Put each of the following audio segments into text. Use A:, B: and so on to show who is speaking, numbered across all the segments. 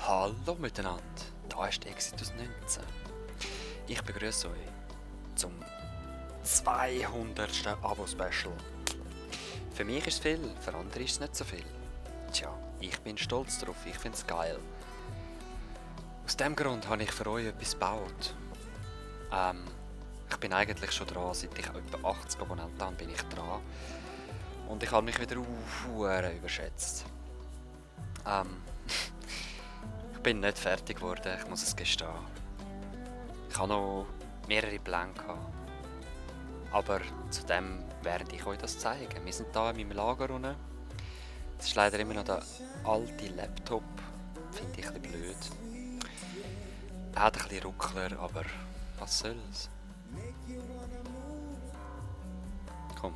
A: Hallo miteinander, da ist Exitus 19. Ich begrüße euch zum 200. Abo-Special. Für mich ist es viel, für andere ist es nicht so viel. Tja, ich bin stolz drauf, ich finde es geil. Aus diesem Grund habe ich für euch etwas gebaut. Ich bin eigentlich schon dran, seit ich etwa 80 Abonnenten habe, bin ich dran. Und ich habe mich wieder überschätzt. Ich bin nicht fertig geworden, ich muss es gestehen. Ich habe noch mehrere Pläne gehabt. Aber zu dem werde ich euch das zeigen. Wir sind hier in meinem Lager unten. Das ist leider immer noch der alte Laptop. Finde ich ein bisschen blöd. Er hat ein bisschen Ruckler, aber was soll's? Komm.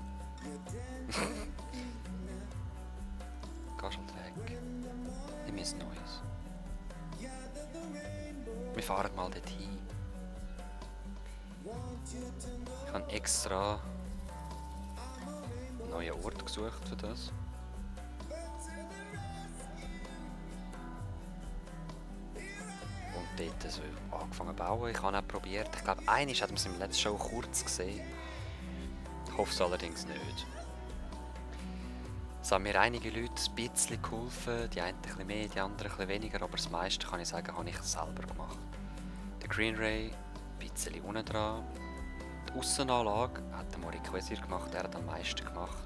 A: Geh schon weg. Nimm mir ein Neues. Wir fahren mal dorthin. Ich habe extra einen neuen Ort gesucht für das. Und dort so angefangen zu bauen. Ich habe auch probiert. Ich glaube, einmal hat man es im letzten Show kurz gesehen. Ich hoffe es allerdings nicht. Es haben mir einige Leute ein bisschen geholfen. Die einen ein bisschen mehr, die anderen ein bisschen weniger. Aber das meiste, kann ich sagen, habe ich selber gemacht. Der Green Ray ein bisschen unten dran. Die Aussenanlage hat der Moriquesir gemacht, der hat am meisten gemacht.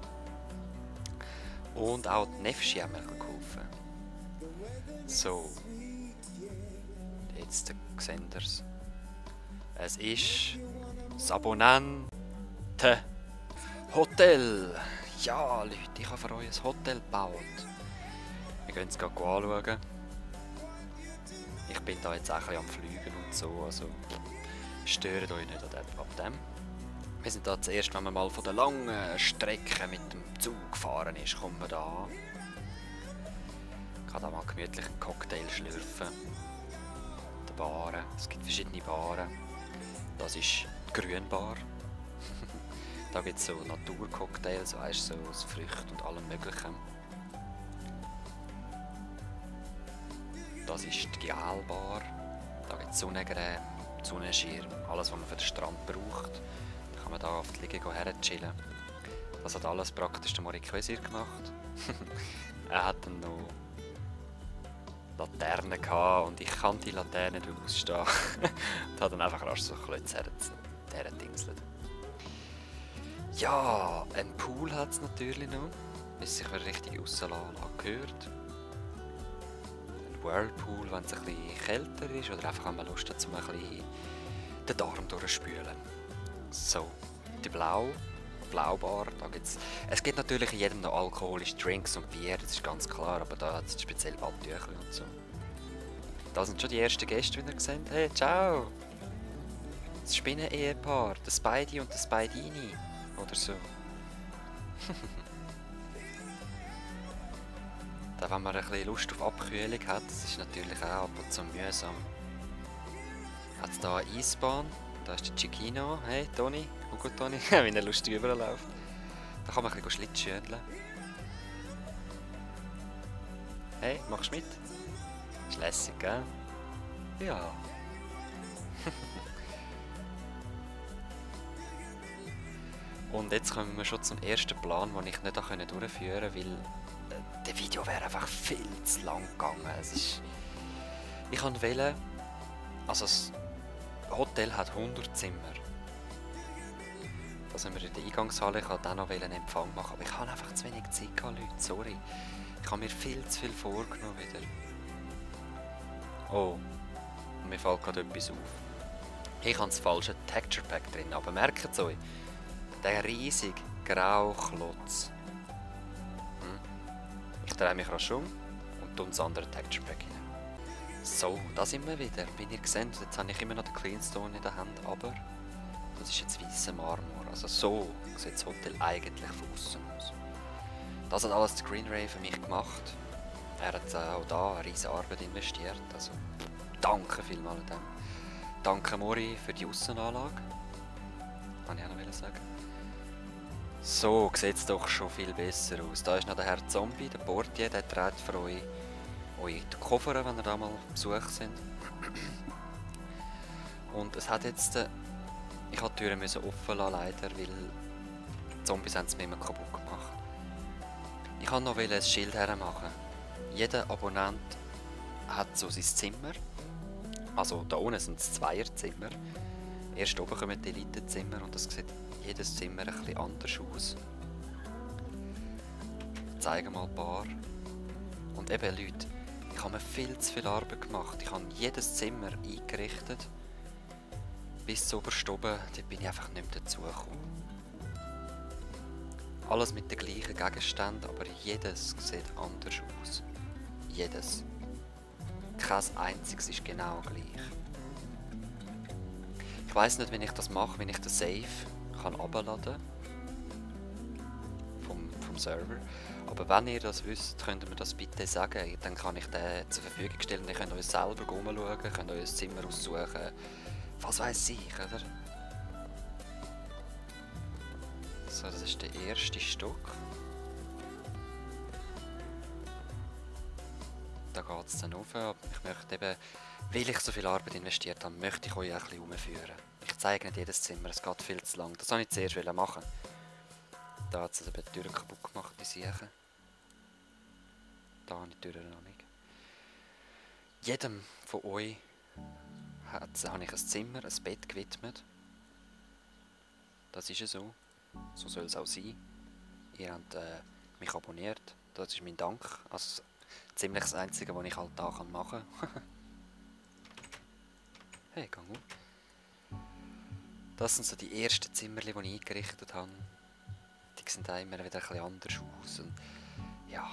A: Und auch die Nefschi haben mir geholfen. So. Jetzt sehen wir es. Es ist das Abonnente Hotel. Ja, Leute, ich habe für euch ein Hotel gebaut. Wir gehen es gerade anschauen. Ich bin da jetzt auch ein bisschen am Fliegen und so, also stört euch nicht ab dem. Wir sind da zuerst, wenn man mal von der langen Strecke mit dem Zug gefahren ist, kommt man da an. Ich kann da mal gemütlich einen Cocktail schlürfen. Die Baren, es gibt verschiedene Baren. Das ist die Grünbar. Da gibt es so Naturcocktails, weißt du, so aus Früchten und allem möglichen. Das ist die Gelbar. Da gibt es Sonnencreme, Sonnenschirm, alles was man für den Strand braucht. Da kann man da auf die Liege her chillen. Das hat alles praktisch der Moriquesir gemacht. Er hat dann noch Laternen gehabt und ich kann die Laterne nicht ausstehen. Und hat dann einfach rasch so Klötze hergedingselt. Ja, ein Pool hat es natürlich noch, bis sich eine richtige Aussenanlage gehört. Ein Whirlpool, wenn es ein bisschen kälter ist oder einfach wenn man Lust hat, um ein bisschen den Darm durchzuspülen. So, die Blaubar, da gibt's. Es gibt natürlich in jedem noch alkoholische Drinks und Bier, das ist ganz klar, aber da hat es speziell Badtücher und so. Da sind schon die ersten Gäste, wie ihr seht. Hey, ciao! Das Spinnen-Ehepaar, der Spidey und der Spidini. Oder so. Da, wenn man ein bisschen Lust auf Abkühlung hat, das ist natürlich auch ab und zu mühsam. Hat es hier eine Eisbahn, da ist der Chiquino, hey Toni, Hugo Toni, wie er lustig überläuft. Da kann man ein bisschen Schlittschuhen. Hey, machst du mit? Ist lässig, gell? Ja. Und jetzt kommen wir schon zum ersten Plan, den ich nicht durchführen konnte, weil das Video wäre einfach viel zu lang gegangen. Ich wollte, also das Hotel hat 100 Zimmer. Da sind wir in der Eingangshalle, ich wollte auch noch einen Empfang machen, aber ich habe einfach zu wenig Zeit gehabt, Leute, sorry. Ich habe mir viel zu viel vorgenommen wieder. Oh, und mir fällt gerade etwas auf. Ich habe das falsche Texture Pack drin, aber merkt es euch. Der riesige graue Klotz. Ich drehe mich rasch um und tue das andere Texture Pack rein. So, da sind wir wieder. Wie ihr seht, jetzt habe ich immer noch den Cleanstone in der Hand, aber das ist jetzt weißer Marmor. Also so sieht das Hotel eigentlich von außen aus. Das hat alles der Green Ray für mich gemacht. Er hat auch da eine riesige Arbeit investiert. Also danke vielmals an dem. Danke Mori für die Aussenanlage. Kann ich auch noch sagen. So sieht es doch schon viel besser aus. Da ist noch der Herr Zombie, der Portier, der trägt für euch euch die Koffer, wenn ihr da mal Besuch sind. Und es hat jetzt... ich musste die Türen offen lassen, leider, weil die Zombies haben es mir immer kaputt gemacht. Ich wollte noch ein Schild hermachen. Jeder Abonnent hat so sein Zimmer. Also da unten sind es Zweierzimmer. Erst oben kommen die Elitezimmer und das sieht jedes Zimmer ein bisschen anders aus. Ich zeige mal ein paar. Und eben Leute, ich habe mir viel zu viel Arbeit gemacht. Ich habe jedes Zimmer eingerichtet. Bis zu oberst oben, dort bin ich einfach nicht mehr dazugekommen. Alles mit den gleichen Gegenständen, aber jedes sieht anders aus. Jedes. Kein einziges ist genau gleich. Ich weiss nicht, wie ich das mache, wenn ich den Save kann herunterladen vom Server. Aber wenn ihr das wisst, könnt ihr mir das bitte sagen. Dann kann ich den zur Verfügung stellen. Ihr könnt euch selber rumschauen, könnt euch ein Zimmer aussuchen. Was weiss ich, oder? So, das ist der erste Stock. Da geht es dann rauf. Aber ich möchte eben, weil ich so viel Arbeit investiert habe, möchte ich euch auch ein bisschen herumführen. Ich zeige nicht jedes Zimmer, es geht viel zu lang. Das wollte ich zuerst machen. Da hat es eben die Tür kaputt gemacht, die Siechen. Da habe ich die Tür noch nicht. Jedem von euch habe ich ein Zimmer, ein Bett gewidmet. Das ist ja so. So soll es auch sein. Ihr habt mich abonniert. Das ist mein Dank. Also ziemlich das Einzige, was ich halt da machen kann. Hey, gang auf. Das sind so die ersten Zimmer, die ich eingerichtet habe. Die sehen auch immer wieder ein bisschen anders aus. Und ja,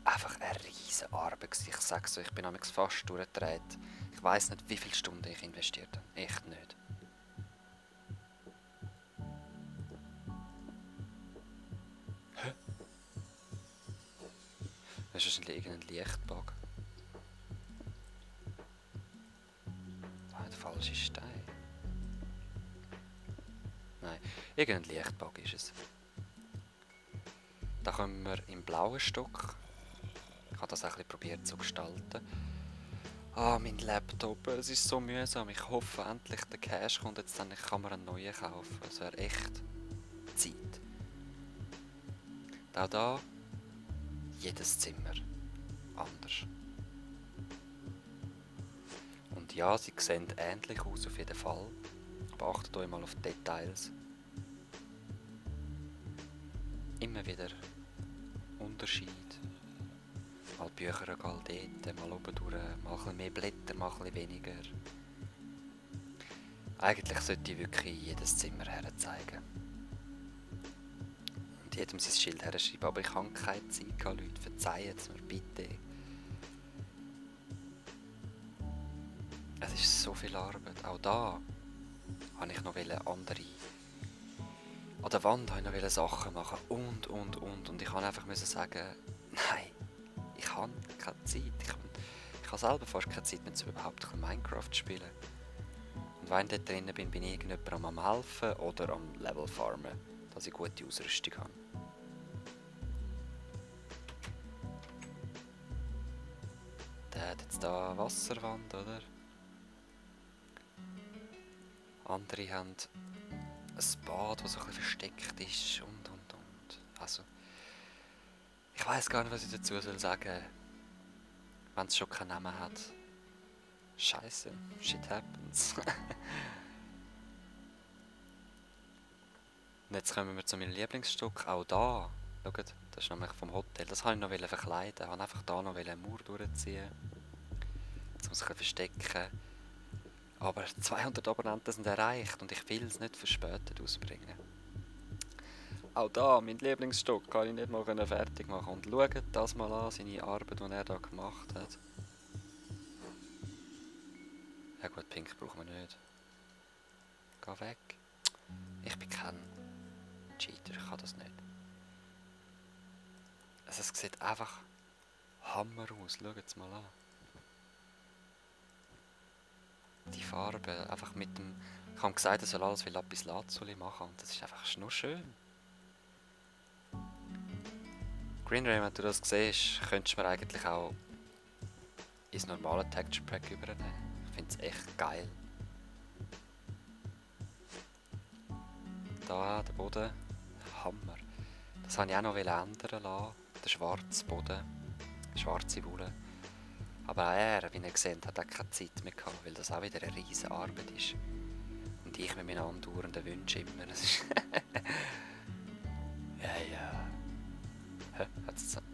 A: einfach eine riesige Arbeit. Ich sage so, ich bin fast durchgedreht. Ich weiss nicht, wie viele Stunden ich investiert habe. Echt nicht. Hä? Das ist wahrscheinlich irgendein Lichtbug. Ah, der falsche Stein. Nein, irgendein Lichtbug ist es. Da kommen wir im blauen Stock. Ich habe das auch ein bisschen probiert zu gestalten. Ah, mein Laptop, es ist so mühsam. Ich hoffe endlich, der Cash kommt jetzt dann, ich kann mir einen neuen kaufen. Es wäre echt Zeit. Auch da, jedes Zimmer anders. Und ja, sie sehen ähnlich aus auf jeden Fall. Aber achtet euch mal auf die Details. Immer wieder Unterschied. Mal Bücherregal dort, mal oben durch, mal ein bisschen mehr Blätter, mal ein bisschen weniger. Eigentlich sollte ich wirklich jedes Zimmer herzeigen. Und jedem sein Schild herschreiben, aber ich habe keine Zeit gehabt, Leute, verzeihen es mir bitte. Es ist so viel Arbeit. Auch da habe ich noch andere. An der Wand wollte ich noch Sachen machen und. Und ich kann einfach sagen, nein, ich habe keine Zeit. Ich habe selber fast keine Zeit mehr, um überhaupt Minecraft zu spielen. Und wenn ich dort drinnen bin, bin ich irgendjemandem am helfen oder am Level farmen, dass ich gute Ausrüstung habe. Der hat jetzt da eine Wasserwand, oder? Andere haben ein Bad, das so ein bisschen versteckt ist und. Also, ich weiss gar nicht, was ich dazu sagen soll. Wenn es schon keinen Namen hat. Scheiße, shit happens. Und jetzt kommen wir zu meinem Lieblingsstück. Auch da, schaut, das ist nämlich vom Hotel. Das wollte ich noch verkleiden. Ich wollte einfach da noch eine Mauer durchziehen. Jetzt muss ich ein verstecken. Aber 200 Abonnenten sind erreicht und ich will es nicht verspätet ausbringen. Auch da, mein Lieblingsstück, kann ich nicht mal fertig machen. Und schaut das mal an, seine Arbeit, die er da gemacht hat. Ja gut, Pink brauchen wir nicht. Geh weg. Ich bin kein Cheater, ich kann das nicht. Also es sieht einfach Hammer aus, schaut es mal an. Die Farbe, einfach mit dem... Ich habe gesagt, er soll alles wie Lapis Lazuli machen und das ist einfach nur schön. Green Ray, wenn du das siehst, könntest du mir eigentlich auch ins normale Texture Pack übernehmen. Ich finde es echt geil. Da, der Boden, Hammer. Das wollte ich auch noch ändern lassen. Der schwarze Boden, schwarze Wolle. Aber auch er, wie ihr seht, hat auch keine Zeit mehr gehabt, weil das auch wieder eine riesige Arbeit ist. Und ich mit meinen andauernden Wünschen immer. Das ist ja. Hä? Hat's jetzt...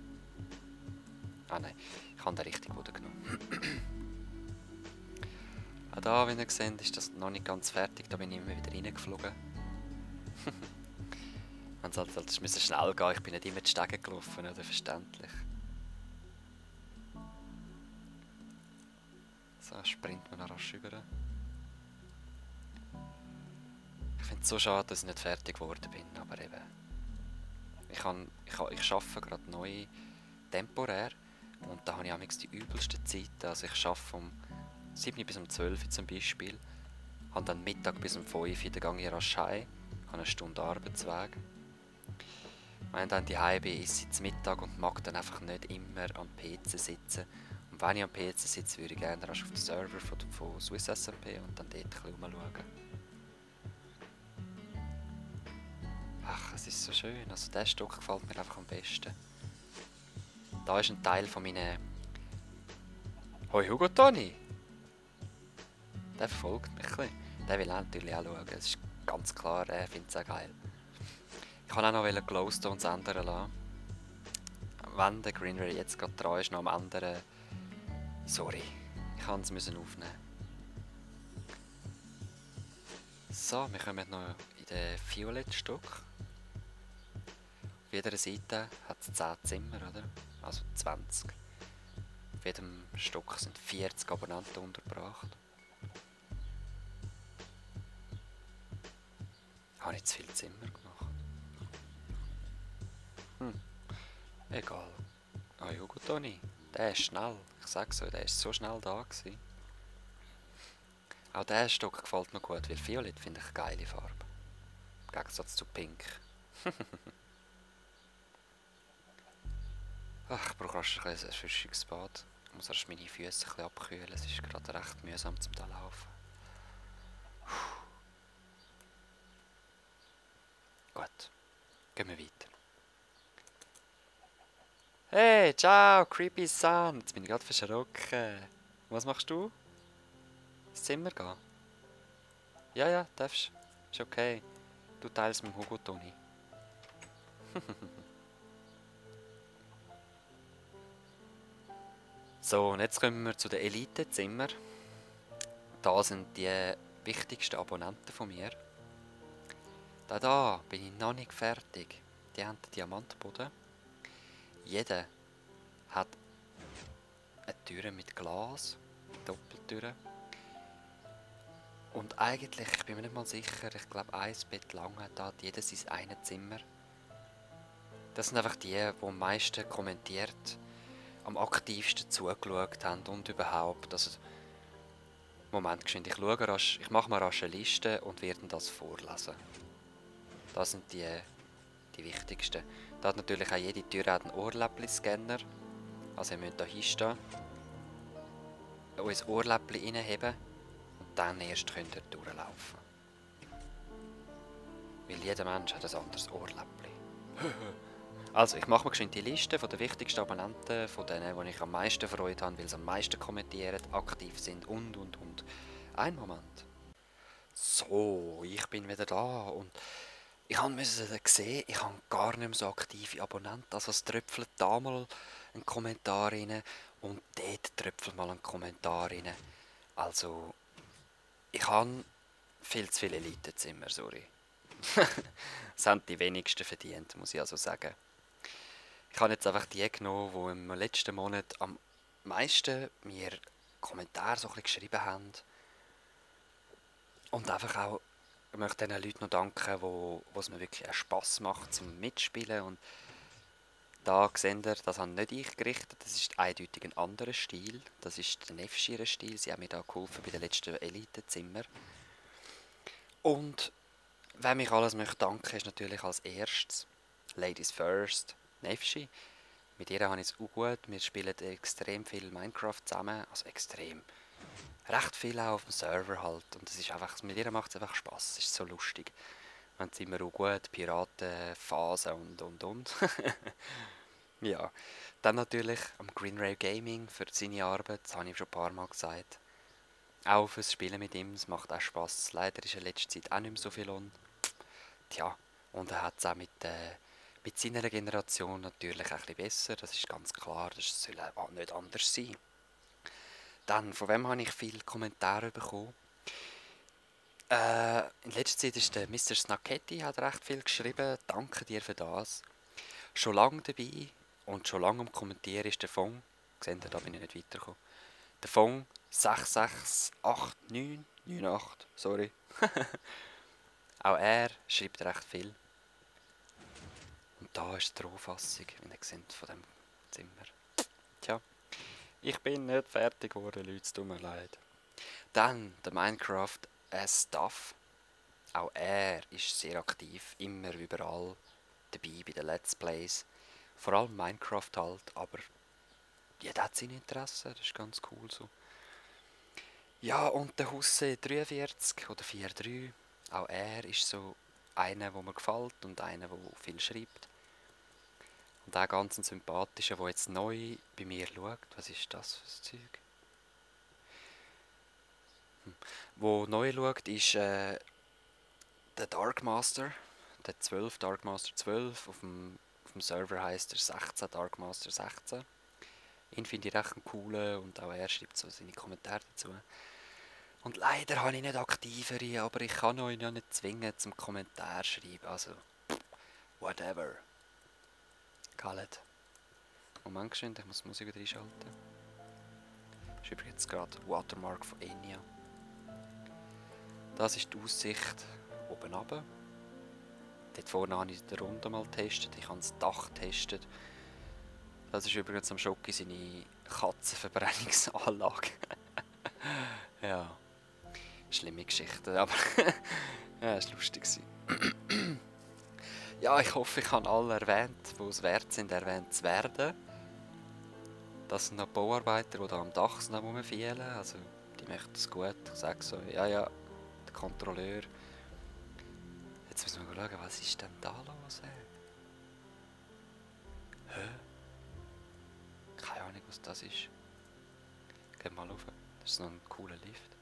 A: Ah nein, ich habe den richtigen Boden genommen. Auch da, wie ihr seht, ist das noch nicht ganz fertig. Da bin ich immer wieder reingeflogen. Es musste schnell gehen, ich bin nicht immer die Stege gelaufen, oder? Verständlich. So, springt man noch rasch rüber. Ich finde es so schade, dass ich nicht fertig geworden bin, aber eben... Ich arbeite gerade neu temporär und da habe ich amigs die übelsten Zeiten. Also ich arbeite um 7 bis um 12 Uhr zum Beispiel, habe dann Mittag bis um 5 Uhr, dann gehe ich rasch heim, habe eine Stunde Arbeitsweg. Wenn ich dann daheim bin, esse ich zum Mittag und mag dann einfach nicht immer am PC sitzen. Und wenn ich am PC sitze, würde ich gerne rasch auf den Server von SwissSMP und dann dort ein bisschen rumschauen. Ach, es ist so schön. Also dieser Stock gefällt mir einfach am besten. Da ist ein Teil von meinen... Hoi Hugo Toni! Der verfolgt mich ein bisschen. Der will natürlich auch schauen. Es ist ganz klar, er findet es auch geil. Ich kann auch noch Glowstones ändern lassen. Wenn der Greenery jetzt gerade dran ist, noch am anderen... Sorry, ich musste es aufnehmen. So, wir kommen noch in den violetten Stock. Auf jeder Seite hat es 10 Zimmer, oder? Also 20. Auf jedem Stock sind 40 Abonnenten untergebracht. Habe ich zu viele Zimmer gemacht? Egal. Ah, Hugo Toni, der ist schnell. Ich sage so, der ist so schnell da gewesen. Auch dieser Stock gefällt mir gut, weil Violett finde ich eine geile Farbe. Im Gegensatz zu Pink. Ach, ich brauche rasch ein Erfrischungsbad. Ich muss erst meine Füße ein bisschen abkühlen. Es ist gerade recht mühsam zum da laufen. Gut, gehen wir weiter. Hey, ciao, creepy Sun. Jetzt bin ich gerade verschrocken. Was machst du? Ins Zimmer gehen? Ja, darfst. Ist okay. Du teilst mit Hugo Toni. So, und jetzt kommen wir zu den Elite-Zimmern. Da sind die wichtigsten Abonnenten von mir. Da bin ich noch nicht fertig. Die haben den Diamantboden. Jeder hat eine Tür mit Glas, Doppeltüren. Und eigentlich, ich bin mir nicht mal sicher, ich glaube, ein Bett lang hat jeder sein eigenes Zimmer. Das sind einfach die am meisten kommentiert, am aktivsten zugeschaut haben und überhaupt. Also, Moment, geschwind, ich mache mal rasch eine Liste und werde das vorlesen. Das sind die wichtigsten. Da hat natürlich auch jede Tür einen Ohrläppchen-Scanner. Also ihr müsst hier hinstehen, euer Ohrläppchen reinheben und dann erst könnt ihr durchlaufen. Weil jeder Mensch hat ein anderes Ohrläppchen. Also, ich mache mir geschwind die Liste von den wichtigsten Abonnenten, von denen, die ich am meisten Freude habe, weil sie am meisten kommentieren, aktiv sind und. Ein Moment. So, ich bin wieder da und ich musste sehen, ich habe gar nicht mehr so aktive Abonnenten. Also es tröpfelt da mal ein Kommentar rein und dort tröpfelt mal ein Kommentar rein. Also, ich habe viel zu viele Elitezimmer, sorry. Das haben die wenigsten verdient, muss ich also sagen. Ich habe jetzt einfach die genommen, die im letzten Monat am meisten mir Kommentare so ein bisschen geschrieben haben. Und einfach auch, ich möchte den Leuten noch danken, wo es mir wirklich auch Spass macht zum Mitspielen. Und da seht ihr, das habe nicht ich gerichtet, das ist eindeutig ein anderer Stil. Das ist der Nefschirer Stil, sie haben mir da geholfen bei den letzten Elitezimmer. Und wer mich alles möchte danken, ist natürlich als erstes Ladies First, Nefschi. Mit ihr habe ich es auch gut. Wir spielen extrem viel Minecraft zusammen. Also extrem. Recht viel auch auf dem Server halt. Und es ist einfach, mit ihr macht es einfach Spass. Es ist so lustig. Wir sind immer auch gut. Piratenphase und. Ja. Dann natürlich am Green Ray Gaming für seine Arbeit. Das habe ich schon ein paar Mal gesagt. Auch fürs Spielen mit ihm. Es macht auch Spass. Leider ist in letzter Zeit auch nicht mehr so viel on. Tja. Und er hat es auch mit seiner Generation natürlich ein bisschen besser, das ist ganz klar, das soll auch nicht anders sein. Dann, von wem habe ich viele Kommentare bekommen? In letzter Zeit ist der Mr. Snacketti, hat recht viel geschrieben, danke dir für das. Schon lange dabei und schon lange am Kommentieren ist der Fong, seht ihr, da bin ich nicht weitergekommen. Der Fong 668998, sorry. Auch er schreibt recht viel. Und da ist die Rohfassung, wie ihr seht, von dem Zimmer. Tja, ich bin nicht fertig geworden, Leute, es tut mir leid. Dann der Minecraft Stuff. Auch er ist sehr aktiv, immer überall dabei bei den Let's Plays. Vor allem Minecraft halt, aber jeder hat seine Interessen, das ist ganz cool so. Ja, und der Husse 43 oder 43, auch er ist so einer, der mir gefällt und einer, der viel schreibt. Und auch ganz ein sympathischer, der jetzt neu bei mir schaut. Was ist das für ein Zeug? Wo neu schaut, ist der Darkmaster. Der 12, Darkmaster 12. Auf dem Server heisst er 16, Darkmaster 16. Ihn finde ich recht cool und auch er schreibt so seine Kommentare dazu. Und leider habe ich nicht aktivere, aber ich kann euch ja nicht zwingen zum Kommentar schreiben. Also, whatever. Khaled. Moment geschwind, ich muss die Musik wieder einschalten. Das ist übrigens gerade Watermark von Enya. Das ist die Aussicht oben runter. Dort vorne habe ich die Runde mal getestet, ich habe das Dach getestet. Das ist übrigens am Schocki seine Katzenverbrennungsanlage. Ja, schlimme Geschichte, aber ja, es war lustig. Ja, ich hoffe, ich habe alle erwähnt, die es wert sind, erwähnt zu werden. Das sind noch Bauarbeiter, die da am Dach rumfehlen. Also, die möchten es gut. Ich sage so, ja, der Kontrolleur. Jetzt müssen wir schauen, was ist denn da los? Hä? Keine Ahnung, was das ist. Gehen wir mal rauf. Das ist noch ein cooler Lift.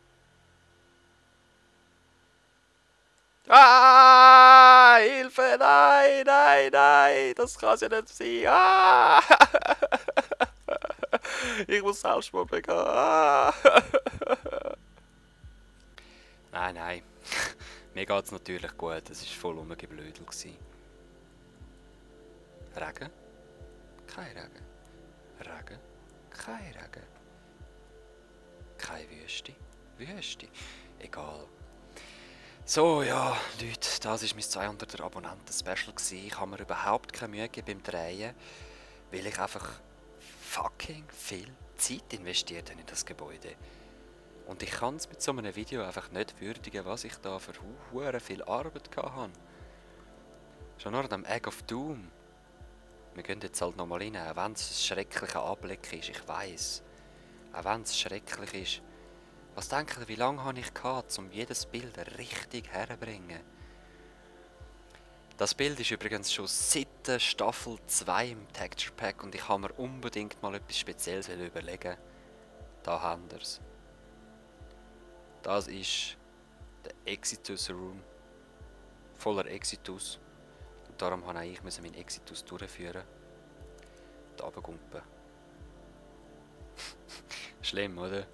A: Ah! Hilfe! Nein! Nein! Nein! Das kann es ja nicht sein! Ah! Ich muss Selbstmord begehen! Ah! Nein. Mir geht es natürlich gut. Es war voll rumgeblödel. Regen? Kein Regen. Regen? Kein Regen. Keine Wüste. Wüste. Egal. So, ja, Leute, das war mein 200er Abonnenten-Special. Ich habe mir überhaupt keine Mühe gegeben beim Drehen, weil ich einfach fucking viel Zeit investiert habe in das Gebäude. Und ich kann es mit so einem Video einfach nicht würdigen, was ich da für viel Arbeit hatte. Schon nur am Egg of Doom. Wir gehen jetzt halt nochmal rein, auch wenn es ein schrecklicher Anblick ist, ich weiss. Auch wenn es schrecklich ist. Was denkt ihr, wie lange habe ich gehabt, um jedes Bild richtig herzubringen? Das Bild ist übrigens schon seit der Staffel 2 im Texture Pack und ich habe mir unbedingt mal etwas Spezielles überlegen. Da haben wir es. Das ist der Exitus Room. Voller Exitus. Und darum musste ich meinen Exitus durchführen. Da runtergumpen. Schlimm, oder?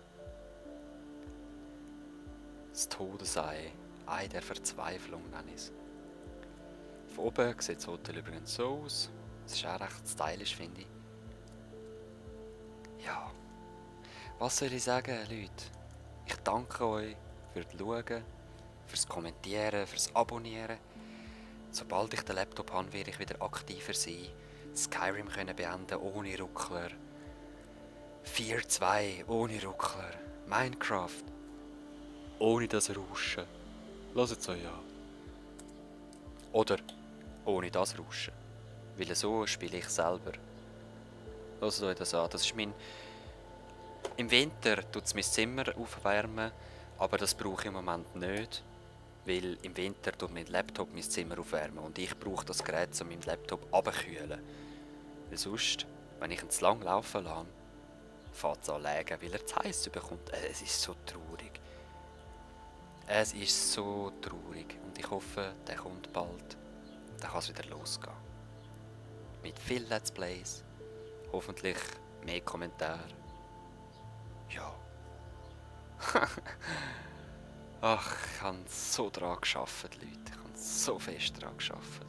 A: Das Todesei. Ei der Verzweiflung nenne ich es. Von oben sieht das Hotel übrigens so aus. Es ist auch recht stylisch, finde ich. Ja. Was soll ich sagen, Leute? Ich danke euch für das Schauen, fürs Kommentieren, fürs Abonnieren. Sobald ich den Laptop habe, werde ich wieder aktiver sein. Skyrim können beenden ohne Ruckler. 4.2 ohne Ruckler. Minecraft ohne das Rauschen. Hört es euch an. Oder ohne das Rauschen. Weil so spiele ich selber Hört euch das an. Das ist mein... Im Winter tut es mein Zimmer aufwärmen, aber das brauche ich im Moment nicht. Weil im Winter tut mein Laptop mein Zimmer aufwärmen und ich brauche das Gerät, um meinen Laptop abzukühlen. Weil sonst, wenn ich ihn zu lang laufen lasse, fängt es an zu lägen, weil er zu heiß bekommt. Es ist so traurig. Es ist so traurig und ich hoffe, der kommt bald. Dann kann es wieder losgehen. Mit vielen Let's Plays, hoffentlich mehr Kommentare. Ja. Ach, ich habe so daran gearbeitet, Leute. Ich habe so fest daran gearbeitet.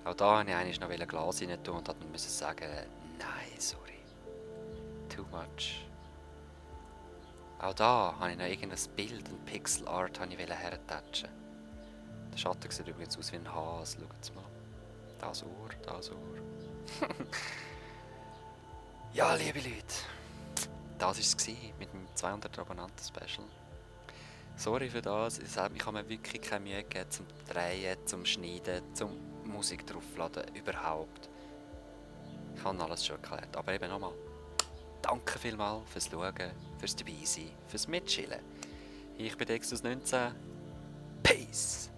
A: Auch da wollte ich eigentlich noch ein Glas rein tun und hat man sagen, nein, sorry. Too much. Auch da habe ich noch irgendein Bild, ein Pixel Art hertatschen. Der Schatten sieht übrigens aus wie ein Hase, schaut mal. Das Ohr, das Ohr. Ja, liebe Leute. Das war es mit dem 200 Abonnenten-Special. Sorry für das, ich habe mir wirklich keine Mühe gegeben zum Drehen, zum Schneiden, zum Musik draufladen, überhaupt. Ich habe alles schon erklärt, aber eben nochmal. Danke vielmals fürs Schauen, fürs Dabeisein, fürs Mitchillen. Ich bin Dexus19. Peace!